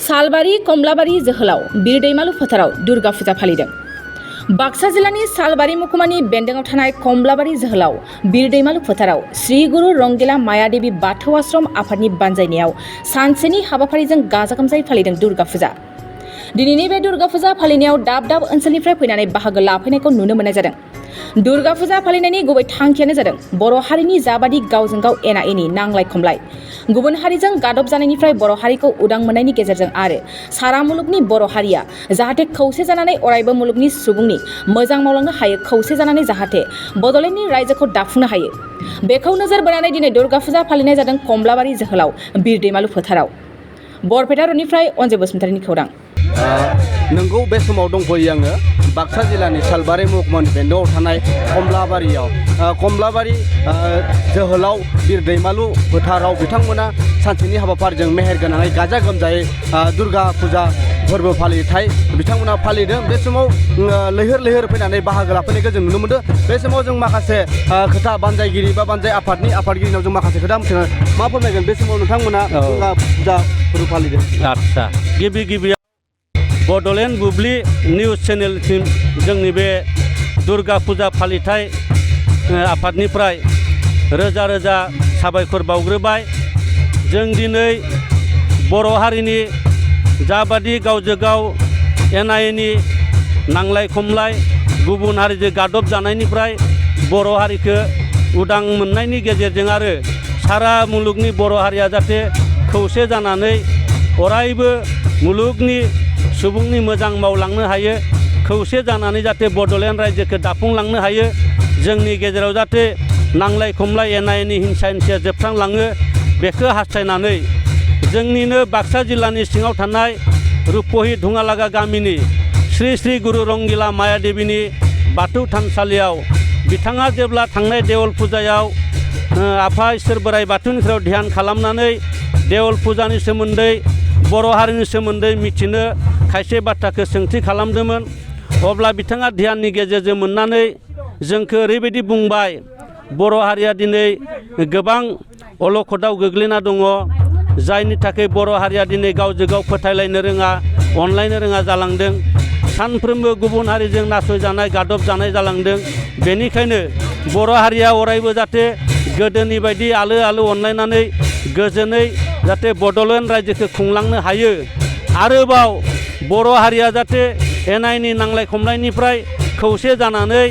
सालबारि कमलाबारि जोहोलाव बीर दैमालु फोथाराव दुर्गा फुजा फालिदों। बाक्सा जिल्लानि सालबारि महकुमानि बेन्दोंआव थानाय कमलाबारि जोहोलाव बीर दैमालु फोथाराव श्री गुरु रंगिला मायादेवी बाथौ आश्रम आफादनि बानजायनायाव सानसेनि हाबाफारिजों गाजा गोमजायै फालिदों दुर्गा फुजा। दिनैनि बे दुर्गा फुजा फालिनायाव दाब दाब ओनसोलनिफ्राय फैनानै बाहागो लाफैनायखौ नुनो मोननाय जादों। दुर्गा फुजा फालिनायनि गुबै थांखियानो जादों बर' हारिनि जाबादि गावजों गाव एना एनि नांलाय खमलाय, गुबुन हारिजों गादब जानायनिफ्राय बर' हारिखौ उदां मोननायनि गेजेरजों आरो सारा मुलुगनि बर' हारिया जाहाथे खौसे जानानै अरायबो मुलुगनि सुबुंनि मोजां मावलांनो हायो, खौसे जानानै जाहाथे बड'लेण्डनि रायजोखौ दाफुंनो हायो, बेखौ नोजोर बोनानै दिनै दुर्गा फुजा फालिनाय जादों कमलाबारि जोहोलाव बीर दैमालु फोथाराव। बरपेटा रडनिफ्राय अनजय बसुमतारिनि खौरां। नंगौ, बे समाव दंफैयो आङो बाक्सा जिल्लानि सालबारि महकुमानि बेन्दोंआव थानाय कमलाबारि जोहोलाव बीर दैमालु फोथाराव बिथांमोना सानसेनि हाबाफारिजों मेहेर गोनाङै गाजा गोमजायै दुर्गा फुजा फोरबो फालिथाय बिथांमोना फालिदों। बे समाव लैहोर लैहोर फैनानै बाहागो लाफैनायखौ जों नुनो मोनदों। बे समाव जों माखासे खोथा बानजायगिरि बा बानजाय आफादगिरिनाव जों माखासे खोथा मिथिनो मा फोरमायगोन बे समाव नोंथांमोना दुर्गा फुजा फोरबो फालिदों। आदसा, गिबियाव बड'लेण्ड बुब्लि निउस चेनेलसिम जोंनि बे दुर्गा फुजा फालिथाय आफादनिफ्राय रोजा रोजा साबायखर बावग्रोबाय। जों दिनै बर' हारिनि जाबादि गावजों गाव एना एनि नांलाय खमलाय, गुबुन हारिजों गादब जानायनिफ्राय बर' हारिखौ उदां मोननायनि गेजेरजों आरो सारा मुलुगनि बर' हारिया जाहाथे खौसे जानानै अरायबो मुलुगनि सुबुंनि मोजां मावलांनो हायो, खौसे जानानै जाहाथे बड'लेण्ड रायजोखौ दाफुंलांनो हायो, जोंनि गेजेराव जाहाथे नांलाय खमलाय एना एनि हिंसा हिंसाया जोबस्रांलाङो, बेखौ हास्थायनानै जोंनिनो बाक्सा जिल्लानि सिङाव थानाय रुपहि धुङालागा गामिनि श्री श्री गुरु रंगिला मायादेवीनि बाथौ थानसालियाव बिथाङा जेब्ला थांनाय देवल फुजायाव आफा इसोर बोराइ बाथौनि सेराव ध्यान खालामनानै देवल फुजानि सोमोन्दै, बर' हारिनि सोमोन्दै मिथिनो खायसे बाथ्राखौ सोंथि खालामदोंमोन। अब्ला बिथाङा ध्याननि गेजेरजों मोननानै जोंखौ ओरैबायदि बुंबाय, बर' हारिया दिनै गोबां अलखदाव गोग्लैना दङ, जायनि थाखाय बर' हारिया दिनै गावजों गाव फोथायलायनो रोङा, अनलायनो रोङा जालांदों, सानफ्रोमबो गुबुन हारिजों नासयजानाय गादब जानाय जालांदों। बेनिखायनो बर' हारिया अरायबो जाहाथे गोदोनि बायदि आलो आलो अनलायनानै गोजोनै जाहाथे बड'लेण्ड रायजोखौ खुंलांनो हायो, आरोबाव बर' हारिया जाहाथे एना एनि नांलाय खमलायनिफ्राय खौसे जानानै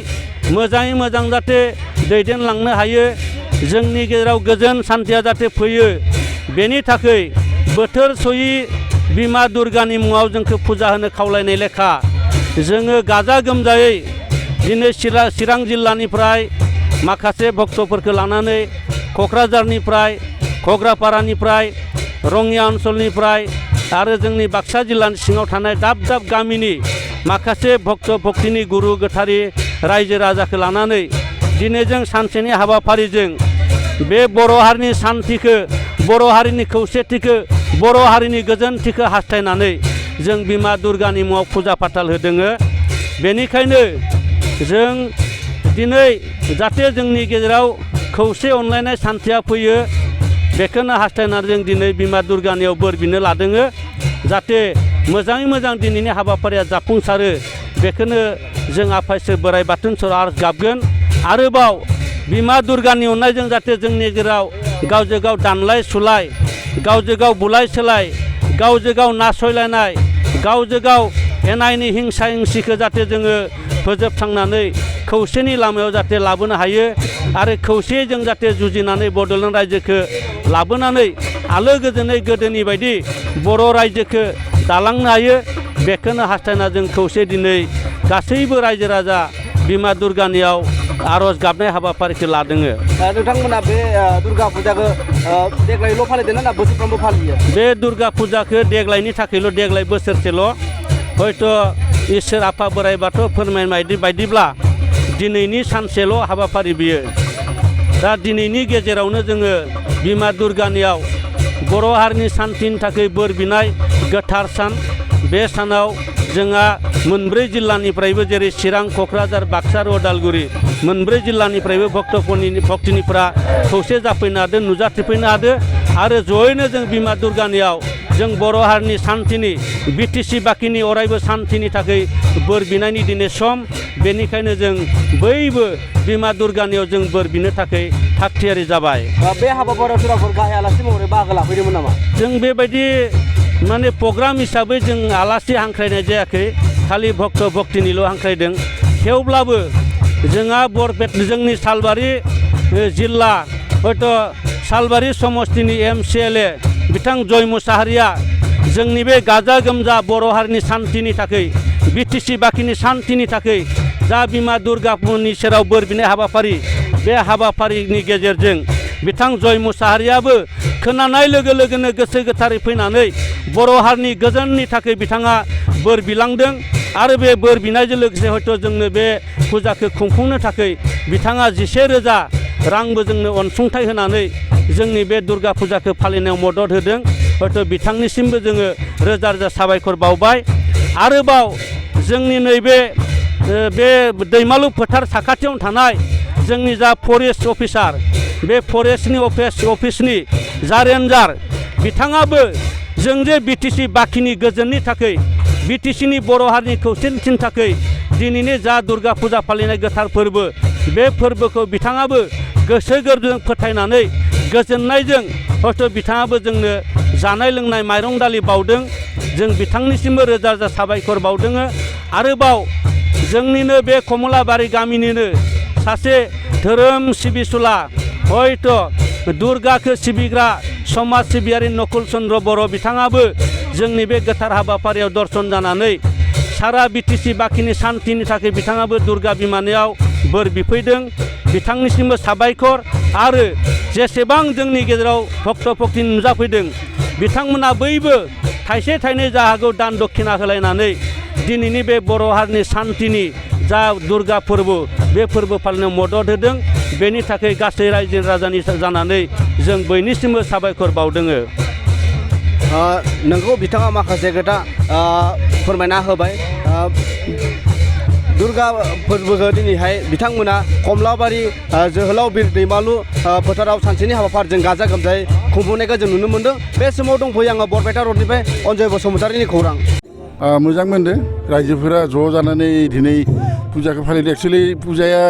मोजाङै मोजां जाहाथे दैदेनलांनो हायो, जोंनि गेजेराव गोजोन सान्थिया जाहाथे फैयो, बेनि थाखाय बोथोर सयि बिमा दुर्गानि मुङाव जोंखौ फुजा होनो खावलायनाय लेखा जोङो गाजा गोमजायै दिनै चिरां जिल्लानिफ्राय माखासे भक्तफोरखौ लानानै क'क्राझारनिफ्राय, घग्रापारानिफ्राय, रङिया ओनसोलनिफ्राय आरो जोंनि बाक्सा जिल्लानि सिङाव थानाय दाब दाब गामिनि माखासे भक्त भक्तिनि गुरु गोथारि रायजो राजाखौ लानानै दिनै जों सानसेनि हाबाफारिजों बे बर' हारिनि सान्थिखौ, बर' हारिनि खौसेथिखौ, बर' हारिनि गोजोनथिखौ हास्थायनानै जों बिमा दुर्गानि मुङाव फुजा फाथाल होदोङो। बेनिखायनो जों दिनै जाहाथे जोंनि गेजेराव खौसे अनलायनाय सान्थिया फैयो, बेखौनो हास्थायनानै जों दिनै बिमा दुर्गानियाव बोर बिनो लादोङो, जाहाथे मोजाङै मोजां दिनैनि हाबाफारिया जाफुंसारो, बेखौनो जों आफा इसोर बोराइ बाथौनि सेराव आरज गाबगोन। आरोबाव बिमा दुर्गानि अननायजों जाहाथे जोंनि गेजेराव गावजों गाव दानलाय सुलाय, गावजों गाव बुलाय सोलाय, गावजों गाव नासयलायनाय, गावजों गाव एना एनि हिंसा हिंसिखौ जाहाथे जोङो फोजोबस्रांनानै खौसेनि लामायाव जाहाथे लाबोनो हायो, आरो खौसेयै जों जाहाथे जुजिनानै बड'लेण्ड रायजोखौ लाबोनानै आलो गोजोनै गोदोनि बायदि बर' रायजोखौ दालांनो हायो, बेखौनो हास्थायना जों खौसे दिनै गासैबो रायजो राजा बिमा दुर्गानियाव आर'ज गाबनाय हाबाफारिखौ लादोङो। नोंथांमोना बे दुर्गा फुजाखौ देग्लायल' फालिदों ना बोसोरफ्रोमबो फालियो? बे दुर्गा फुजाखौ देग्लायनि थाखायल', देग्लाय बोसोरसेल'। हयथ' इसोर आफा बोराइ बाथौ फोरमायनाय बायदिब्ला दिनैनि सानसेल' हाबाफारि बियो। दा दिनैनि गेजेरावनो जोङो बिमा दुर्गानियाव बर' हारिनि सान्थिनि थाखाय बोर बिनाय गोथार सान। बे सानाव जोंहा मोनब्रै जिल्लानिफ्रायबो जेरै चिरां, क'क्राझार, बाक्सा आरो उदालगुरि मोनब्रै जिल्लानिफ्रायबो भक्तफोरनिफ्रा खौसे जाफैनो हादों, नुजाथिफैनो हादों, आरो जयैनो जों बिमा दुर्गानियाव जों बर' हारिनि सान्थिनि बिटिसि बाखिनि अरायबो सान्थिनि थाखाय बोर बिनायनि दिनै सम बेनिखायनो जों बयबो बिमा दुर्गानियाव जों बोर बिनो थाखाय थागथियारि जाबाय। बे हाबाफारियाव सोरबाफोर गाहाय आलासि महरै बाहागो लाफैदोंमोन नामा? जों बेबायदि माने प्रग्राम हिसाबै जों आलासि हांख्रायनाय जायाखै खालि भक्त भक्तिनिल' हांख्रायदों थेवब्लाबो जोंहा जोंनि सालबारि जिल्ला हयथ' सालबारि समस्तिनि MCLA बिथां जय मुसाहारिया जोंनि बे गाजा गोमजा बर' हारिनि सान्थिनि थाखाय बिटिसि बाखिनि सान्थिनि थाखाय जा बिमा दुर्गानि सेराव बोर बिनाय हाबाफारि बे हाबाफारिनि गेजेरजों बिथां जय मुसाहारियाबो खोनानाय लोगो लोगोनो गोसो गोथारै फैनानै बर' हारिनि गोजोननि थाखाय बिथाङा बोर बिलांदों आरो बे बोर बिनायजों लोगोसे हयथ' जोंनो बे फुजाखौ खुंफुंनो थाखाय बिथाङा 11,000 रांबो जोंनो अनसुंथाइ होनानै जोंनि बे दुर्गा फुजाखौ फालिनायाव मदद होदों हयथ' बिथांनिसिमबो जोङो रोजा रोजा साबायखर बावबाय। आरोबाव जोंनि नैबे बे दैमालु फोथार साखाथियावनो थानाय जोंनि जा फरेस्ट अफिसार बे फरेस्टनि अफिसनि जा रेन्जार बिथाङाबो जों जे बिटिसि बाखिनि गोजोननि थाखाय बिटिसिनि बर' हारिनि खौसेथिनि थाखाय दिनैनि जा दुर्गा फुजा फालिनाय गोथार फोरबो बे फोरबोखौ बिथाङाबो गोसो गोरबोजों फोथायनानै गोजोननायजों हयथ' बिथाङाबो जोंनो जानाय लोंनाय माइरं दालि बावदों जों बिथांनिसिमबो रोजा रोजा साबायखर बावदों। आरोबाव जोंनिनो बे कमलाबारि गामिनिनो सासे धोरोम सिबिसुला हयथ' दुर्गाखौ सिबिग्रा समाज सिबियारि नकुल चन्द्र बर' बिथाङाबो जोंनि बे गोथार हाबाफारियाव दर्शन जानानै सारा बिटिसि बाखिनि सान्थिनि थाखाय बिथाङाबो दुर्गा बिमानियाव बोर बिफैदों बिथांनिसिमबो साबायखर। आरो जेसेबां जोंनि गेजेराव भक्त भक्ति नुजाफैदों बिथांमोना बयबो थाइसे थाइनै जा हागौ दान दक्षिणा होलायनानै दिनैनि बे बर' हारिनि सान्थिनि जा दुर्गा फोरबो बे फोरबो फालिनायाव मदद होदों बेनि थाखाय गासै रायजो राजानि जानानै जों बयनिसिमबो साबायखर बावदों। नोंगौ बिथाङा माखासे खोथा फोरमायना होबाय। दुर्गा फोरबोखौ दिनैहाय बिथांमोना कमलाबारि जोहोलाव बिर दैमालु फोथाराव सानसेनि हाबाफारिजों गाजा गोमजायै खुंफुंनायखौ जों नुनो मोन्दों। बे समाव दंफैयो आङो बरपेटा रडनिफ्राय अनजय बसुमतारिनि खौरां। मोजां मोनदों रायजोफोरा ज' जानानै दिनै फुजाखौ फालिदों। एक्सुवेलि फुजाया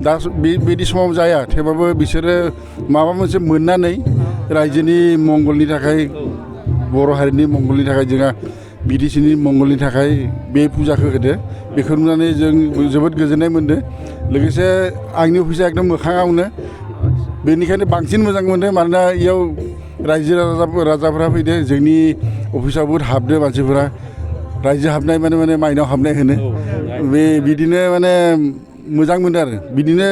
दा बिदि समाव जाया थेवबाबो बिसोरो माबा मोनसे मोननानै रायजोनि मंगलनि थाखाय बर' हारिनि मंगलनि थाखाय जोंहा बिटिसिनि मंगलनि थाखाय बे फुजाखौ होदो बेखौ नुनानै जों जोबोद गोजोननाय मोन्दों। लोगोसे आंनि अफिसा एकदम मोखाङावनो बेनिखायनो बांसिन मोजां मोन्दों मानोना इयाव रायजो राजाफोरा फैदो जोंनि अफिसाव बहुद हाबदो मानसिफोरा रायजो हाबनाय माने माइनाव हाबनाय होनो बे बिदिनो माने मोजां मोनदों आरो बिदिनो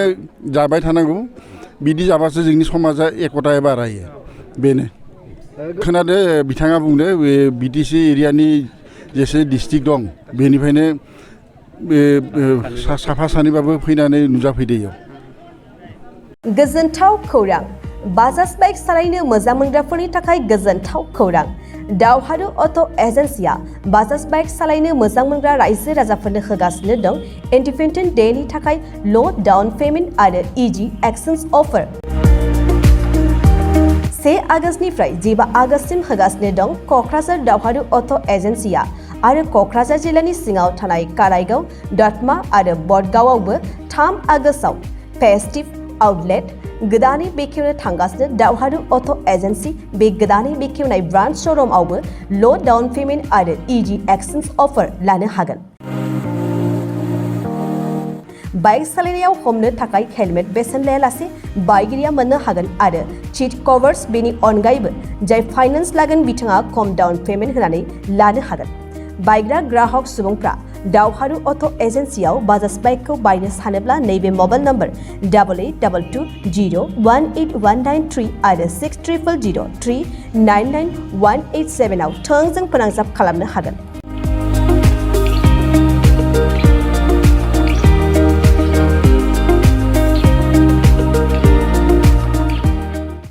जाबाय थानांगौ बिदि जाबासो जोंनि समाजा एकताया बारायो बेनो। खोनादो बिथाङा बुंदो बे बिटिसि एरियानि जेसे डिस्ट्रिक्ट दं बेनिफ्रायनो साफा सानैबाबो फैनानै नुजाफैदो इयाव। गोजोनथाव खौरां बाजाज बाइक सालायनो मोजां मोनग्राफोरनि थाखाय गोजोनथाव खौरां दावहारु अट' एजेन्सिया बाजाज बाइक सालायनो मोजां मोनग्रा रायजो राजाफोरनो होगासिनो दं इन्डिपेन्डेन्ट डेनि थाखाय ल' डाउन पेमेन्ट आरो इजि एक्सचेन्ज अफार। 1 आगष्टनिफ्राय 15 आगष्टसिम होगासिनो दं क'क्राझार दावहारु अट' एजेन्सिया आरो क'क्राझार जिल्लानि सिङाव थानाय काराइगाव दतमा आरो बडगावआवबो 3 आगष्टआव फेस्टिभ आउटलेट गोदानै बेखेवनो थांगासिनो दावहारु अट' एजेन्सि बे गोदानै बेखेवनाय ब्रान्च श'रुमआवबो ल' डाउन पेमेन्ट आरो इजि एक्सचेन्ज अफार लानो हागोन। बाइक सालायनायाव हमनो थाखाय हेलमेट बेसेन लायालासे बाइकगिरिया मोननो हागोन आरो सीट कभार्स बेनि अनगायैबो जाय फाइनान्स लागोन बिथाङा खम डाउन पेमेन्ट होनानै लानो हागोन। बायग्रा ग्राहक सुबुंफ्रा दावहारु अट' एजेन्सियाव बाजाज बाइकखौ बायनो सानोब्ला नैबे मबाइल नम्बर 8822018193 आरो 6300399187 आव थोंजों फोनांजाब खालामनो हागोन।